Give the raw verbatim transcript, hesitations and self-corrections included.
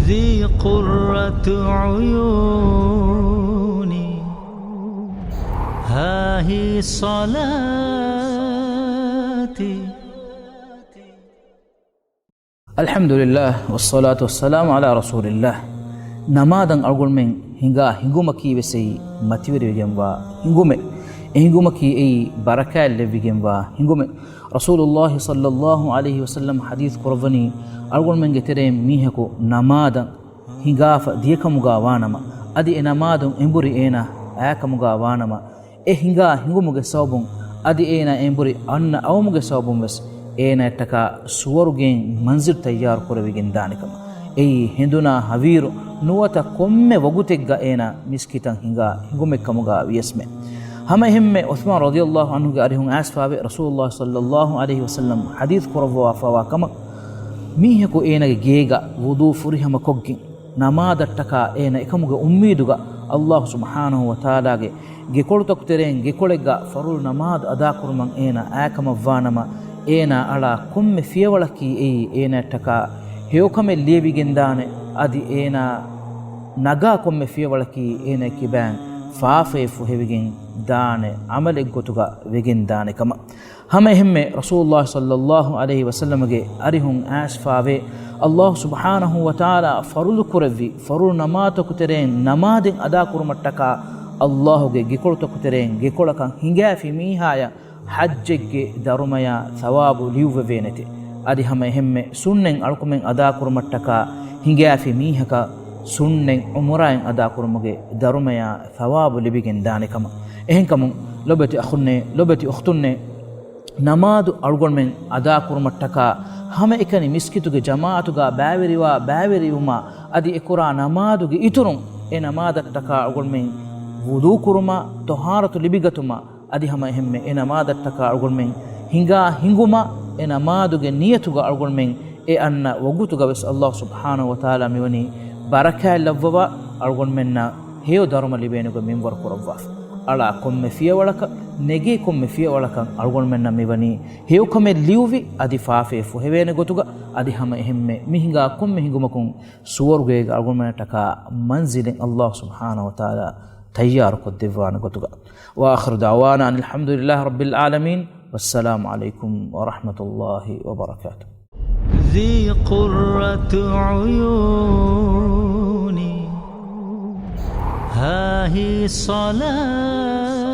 ذي قرة عيوني، ها هي صلاتي. الحمد لله والصلاة والسلام على رسول الله. ނަމާދަށް އަޅުގަނޑުމެން ހިނގާ ހިނގުމަކީ ވެސް އެއީ މަތިވެރިވެގެންވާ ހިނގުމެއް. އެ ހިނގުމަކީ އެއީ ބަރަކާތް ލެއްވިގެންވާ ހިނގުމެއް. ރަސޫލުﷲ ޞައްލަﷲ ޢަލައިހި ވަސައްލަމް ޙަދީޘް ކުރައްވަނީ، އަޅުގަނޑުމެންގެ ތެރެއިން މީހަކު ނަމާދަށް ހިނގާފަ ދިޔަކަމުގާ ވާނަމަ، އަދި އެ ނަމާދުން އެނބުރި އޭނާ އައިކަމުގާ ވާނަމަ، އެ ހިނގާ ހިނގުމުގެ ސަބަބުން އަދި އޭނާ އެނބުރި އަންނަ އައުމުގެ ސަބަބުން ވެސް އޭނާއަށްޓަކާ ސުވަރުގެއިން މަންޒިލް ތައްޔާރު ކުރެވިގެން ދާނެ ކަމަށް. އެއީ ހެނދުނާ ހަވީރު ނުވަތަ ކޮންމެ ވަގުތެއްގަ އޭނާ މިސްކިތަށް ހިނގާ ހިނގުމެއް ކަމުގާ ވިޔަސްމެ. ހަމަ އެހެންމެ ޢުޘްމާން ރަޟިޔަﷲ ޢަންހުގެ އަރިހުން އައިސްފާވެ، ރަސޫލުﷲ ޞައްލަﷲ ޢަލައިހި ވަސައްލަމް ޙަދީޘް ކުރައްވާފަވާ ކަމަށް، މީހަކު އޭނާގެ ގޭގަ ވުޟޫ ފުރިހަމަ ކޮށްގެން، ނަމާދަށްޓަކާ އޭނާ އެކަމުގެ އުއްމީދުގަ ﷲ ސުބްޙާނަހޫ ވަތަޢާލާގެ ގެކޮޅުތަކު ތެރެއިން ގެކޮޅެއްގަ ފަރުޟު ނަމާދު އަދާކުރުމަށް އޭނާ އައިކަމަށްވާނަމަ، އޭނާ އަޅާ ކޮންމެ ފިޔަވަޅަކީ އެއީ އޭނާއަށްޓަކާ ހެޔޮކަމެއް ލިޔެވިގެންދާނެ، އަދި އޭނާ ނަގާ ކޮންމެ ފިޔަވަޅަކީ އޭނާ ކިބައިން ފާފައެއް ފުހެވިގެން ދާނެ ޢަމަލެއްގޮތުގަ ވެގެންދާނެ ކަމަށް. ހަމައެހެންމެ ރަސޫލުﷲ ޞައްލަﷲ ޢަލައިހި ވަސައްލަމްގެ އަރިހުން އައިސްފާވެ، ﷲ ސުބްޙާނަހޫ ވަތަޢާލާ ފަރުޟު ކުރެއްވި ފަރުޟު ނަމާދުތަކު ތެރެއިން ނަމާދެއް އަދާކުރުމަށްޓަކާ ﷲ ގެ ގެކޮޅުތަކު ތެރެއިން ގެކޮޅަކަށް ހިނގާފި މީހާޔަށް ޙައްޖެއްގެ ދަރުމަޔާ ޘަވާބު ލިޔުއްވެވޭނެތެ. އަދި ހަމަ އެހެންމެ ސުންނަތް އަޅުކަމެއް އަދާކުރުމަށްޓަކާ ހިނގާފި މީހަކަށް ސުންނަތް ޢުމުރާއެއް އަދާކުރުމުގެ ދަރުމަޔާ ޘަވާބު ލިބިގެން ދާނެ ކަމަށް. އެހެންކަމުން ލޮބެތި އަޚުންނޭ، ލޮބެތި އުޚްތުންނޭ، ނަމާދު އަޅުގަނޑުމެން އަދާކުރުމަށްޓަކާ ހަމައެކަނި މިސްކިތުގެ ޖަމާޢަތުގާ ބައިވެރިވާ ބައިވެރިވުމާ އަދި އެކުރާ ނަމާދުގެ އިތުރުން އެ ނަމާދަށްޓަކާ އަޅުގަނޑުމެން ވުޟޫ ކުރުމާ، ޠަހާރަތު ލިބިގަތުމާ، އަދި ހަމަ އެހެންމެ އެ ނަމާދަށްޓަކާ އަޅުގަނޑުމެން ހިނގާ ހިނގުމަށް އެ ނަމާދުގެ ނިޔަތުގަ އަޅުގަނޑުމެން އެ އަންނަ ވަގުތުގަ ވެސް ﷲ ސުބްޙާނަހޫ ވަތަޢާލާ މިވަނީ ބަރަކާތް ލައްވަވާ، އަޅުގަނޑުމެންނަށް ހެޔޮ ދަރުމަ ލިބޭނެގޮތް މިންވަރު ކުރައްވާފަ. އަޅާ ކޮންމެ ފިޔަވަޅަކަށް، ނެގޭ ކޮންމެ ފިޔަވަޅަކަށް އަޅުގަނޑުމެންނަށް މިވަނީ ހެޔޮކަމެއް ލިޔުއްވި، އަދި ފާފައެއް ފުހެވޭނެ ގޮތުގަ، އަދި ހަމަ އެހެންމެ މި ހިނގާ ކޮންމެ ހިނގުމަކުން ސުވަރުގޭގަ އަޅުގަނޑުމެންނަށްޓަކާ މަންޒިލެއް ﷲ ސުބްޙާނަހޫ ވަތަޢާލާ ތައްޔާރުކޮށްދެއްވާނެ ގޮތުގަ. وآخر دعوانا أن الحمد لله رب العالمين، والسلام عليكم ورحمة الله وبركاته. ذي قرة عيوني، ها هي صلاتي.